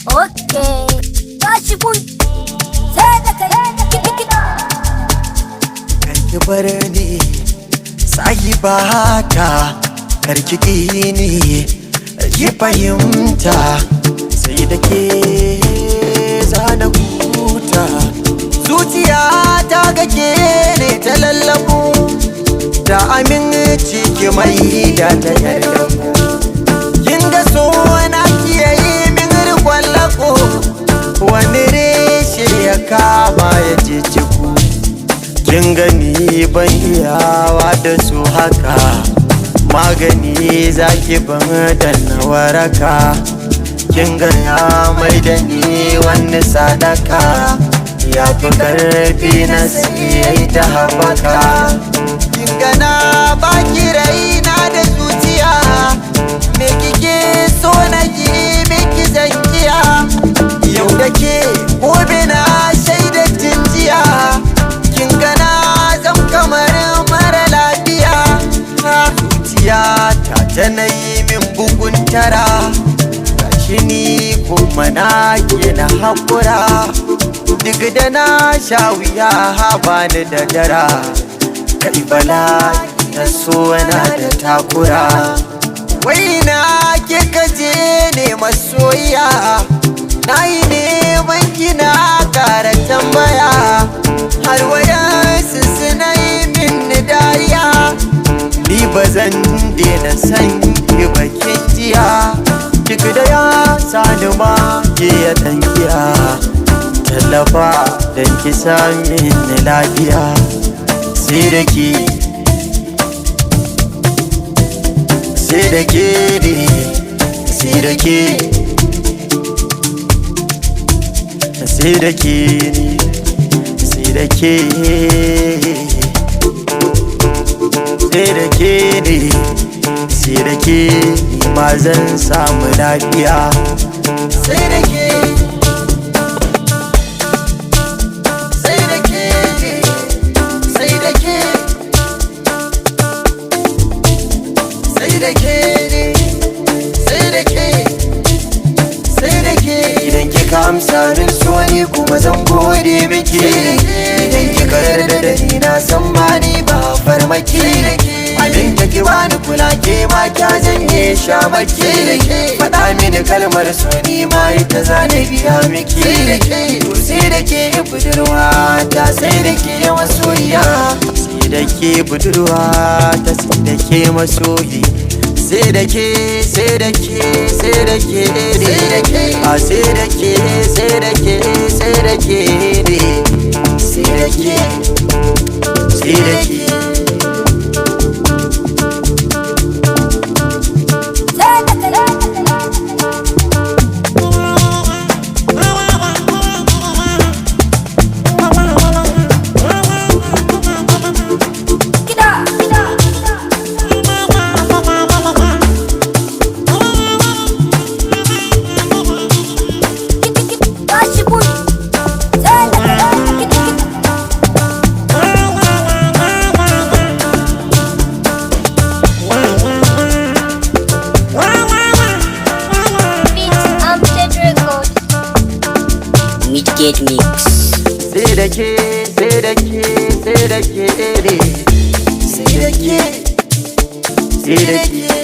Okay, tashi kun sai da kai kiɗa. Karki bar ni, sahibata, karki ƙi ni, ki fahimta, sai da ke zana huta. Zuciya ta ga ke ne ta lallabu, da aminci ki mai da ta yarda ku. Kin ga so na kiyaye min rikon lako, wani reshe ya kama ya jijjiku. Kin gani ban iyawa da su haka, magani zaki ban da na waraka. Kin ga ya mai da ni wani sadaka, ya fi karfi na siyai ta haɓaka. Kin ga na baki raina da zuciya, me kike so na yi miki zankiya. Yau da ke gobe na shaida jiya, kin ga na zam kamar mara lafiya. Zuciya ta ta yi min bugun tara, gashi ni kuma na ke na haƙura. Duk da na sha wuya bani da dara, kai bala na so na da takura. Wai na ke kaje ne masoyiya, na yi neman kina kara tambaya, har wayansu suna yi min dariya. Ni ba zan daina san ki ba kin jiya, duk da ya sani ma ke ya tankiya. Tallafa don ki sami ni lafiya, sai da ke, sai da ke ne, sai da ke, sai da ke ne, sai da ke, sai da ke ne, sai da ke, ni ma zan samu lafiya, sai da ke, sai da ke, sai da ke, sai da ke ne, sai da ke, sai da ke. Idan kika amsa min so ni kuma zan gode miki, idan kika yarda da ni na san ba ni ba farmaki. Abin da ki bani kula ke ma kya janye shamaki, faɗa mini kalmar so ni ma ita zane biya miki. To sai da ke budurwa ta, sai da ke masoyiya, sai da ke budurwa ta, sai da ke masoyi, sai da ke, sai da ke, sai da ke ne, a sai da ke, sai da ke, sai da ke ne, sai da ke, sai da ke. Sai da kai. Kiɗa, kiɗa. Tashi kun sai da kai kiɗa. Beat Amted Records. Midgate Mix. Sai da ke, sai da ke, sai da ke ne, sai da ke, sai da ke.